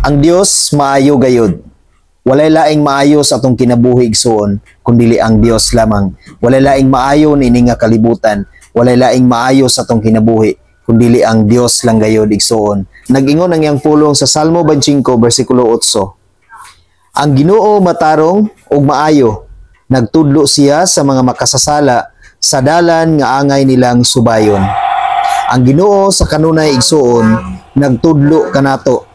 Ang Dios maayo gayod. Walay laing maayo sa atong kinabuhi, igsuon, kundili ang Dios lamang. Walay laing maayo niini nga kalibutan. Walay laing maayo sa atong kinabuhi kundili ang Dios lang gayod, igsuon. Nag-ingon ang iyang pulong sa Salmo 25 bersikulo 8. Ang Ginoo matarong ug maayo. Nagtudlo siya sa mga makasasala sa dalan nga angay nilang subayon. Ang Ginoo sa kanunay, igsuon, nagtudlo kanato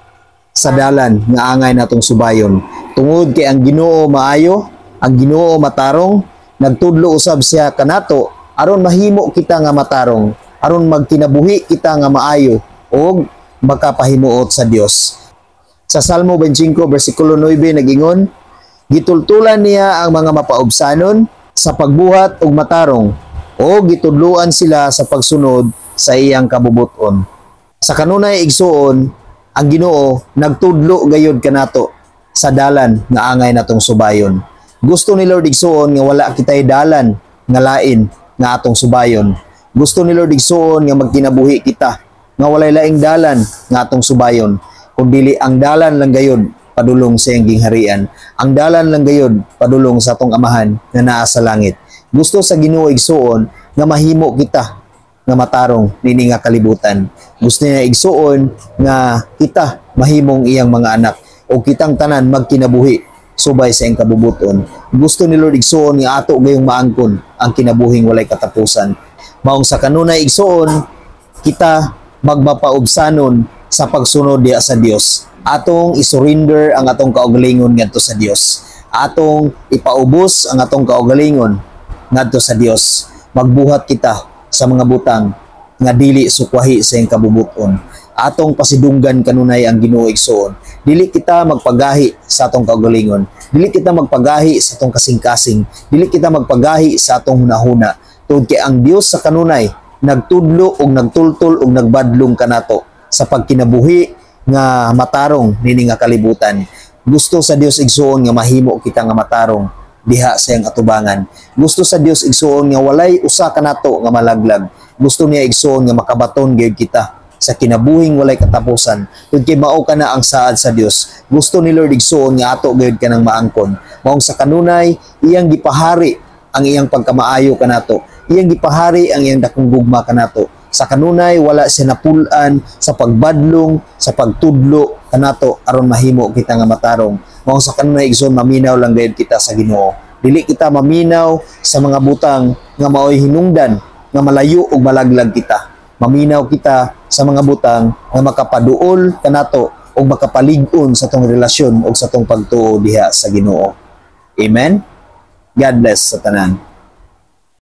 sa dalan nga angay natong subayon. Tungod kay ang Ginoo maayo, ang Ginoo matarong, nagtudlo usab siya kanato aron mahimo kita nga matarong, aron magkinabuhi kita nga maayo ug makapahimuot sa Dios. Sa Salmo 25 bersikulo 9 nagingon, "Gitultulan niya ang mga mapaubsanon sa pagbuhat og matarong o gitudluan sila sa pagsunod sa iyang kabubuton." Sa kanunay, igsuon, ang Ginoo nagtudlo gayod kanato sa dalan nga angay natong subayon. Gusto ni Lord, igsuon, nga wala kitay dalan nga lain nga atong subayon. Gusto ni Lord, igsuon, nga magkinabuhi kita nga walay laing dalan nga atong subayon kundili ang dalan lang gayod padulong sa iyang gingharian. Ang dalan lang gayod padulong sa atong Amahan nga naa sa langit. Gusto sa Ginoo, igsuon, nga mahimo kita nga matarong nini nga kalibutan. Gusto niya, igsuon, nga kita mahimong iyang mga anak o kitang tanan magkinabuhi subay sa iyang kabubuton. Gusto ni Lord, igsuon, nga ato gayong maangkon ang kinabuhing walay katapusan. Maong sa kanunay, igsuon, kita magmapaubsanon sa pagsunod diha sa Dios. Atong isurrender ang atong kaugalingon ngadto sa Dios. Atong ipaubos ang atong kaugalingon ngadto sa Dios. Magbuhat kita sa mga butang nga dili sukwahi sa iyang kabubuton. Atong pasidunggan kanunay ang Ginoo, igsuon. Dili kita magpagahi sa atong kaugalingon. Dili kita magpagahi sa atong kasing-kasing. Dili kita magpagahi sa atong hunahuna. Tungod kay ang Dios sa kanunay nagtudlo og nagtultol og nagbadlong kanato sa pagkinabuhi nga matarong nini nga kalibutan. Gusto sa Dios, igsuon, nga mahimo kita nga matarong diha sa iyang atubangan. Gusto sa Dios, igsuon, nga walay usa kanato nga malaglag. Gusto niya, igsuon, nga makabaton gyud kita sa kinabuhing walay katapusan. Tungod kay mao kana ang saad sa Dios. Gusto ni Lord, igsuon, nga ato gyud kanang maangkon. Maong sa kanunay iyang gipahari ang iyang pagkamaayo kanato. Iyang gipahari ang iyang dakong gugma kanato. Sa kanunay wala siya napul-an sa pagbadlong, sa pagtudlo kanato aron mahimo kita nga matarong. Mao sa kanunay, igsoon, maminaw lang gayud kita sa Ginoo. Dili kita maminaw sa mga butang nga maoy hinungdan nga malayo ug malaglag kita. Maminaw kita sa mga butang nga makapaduol kanato ug makapalig-on sa atong relasyon ug sa atong pagtuo diha sa Ginoo. Amen. God bless sa tanan.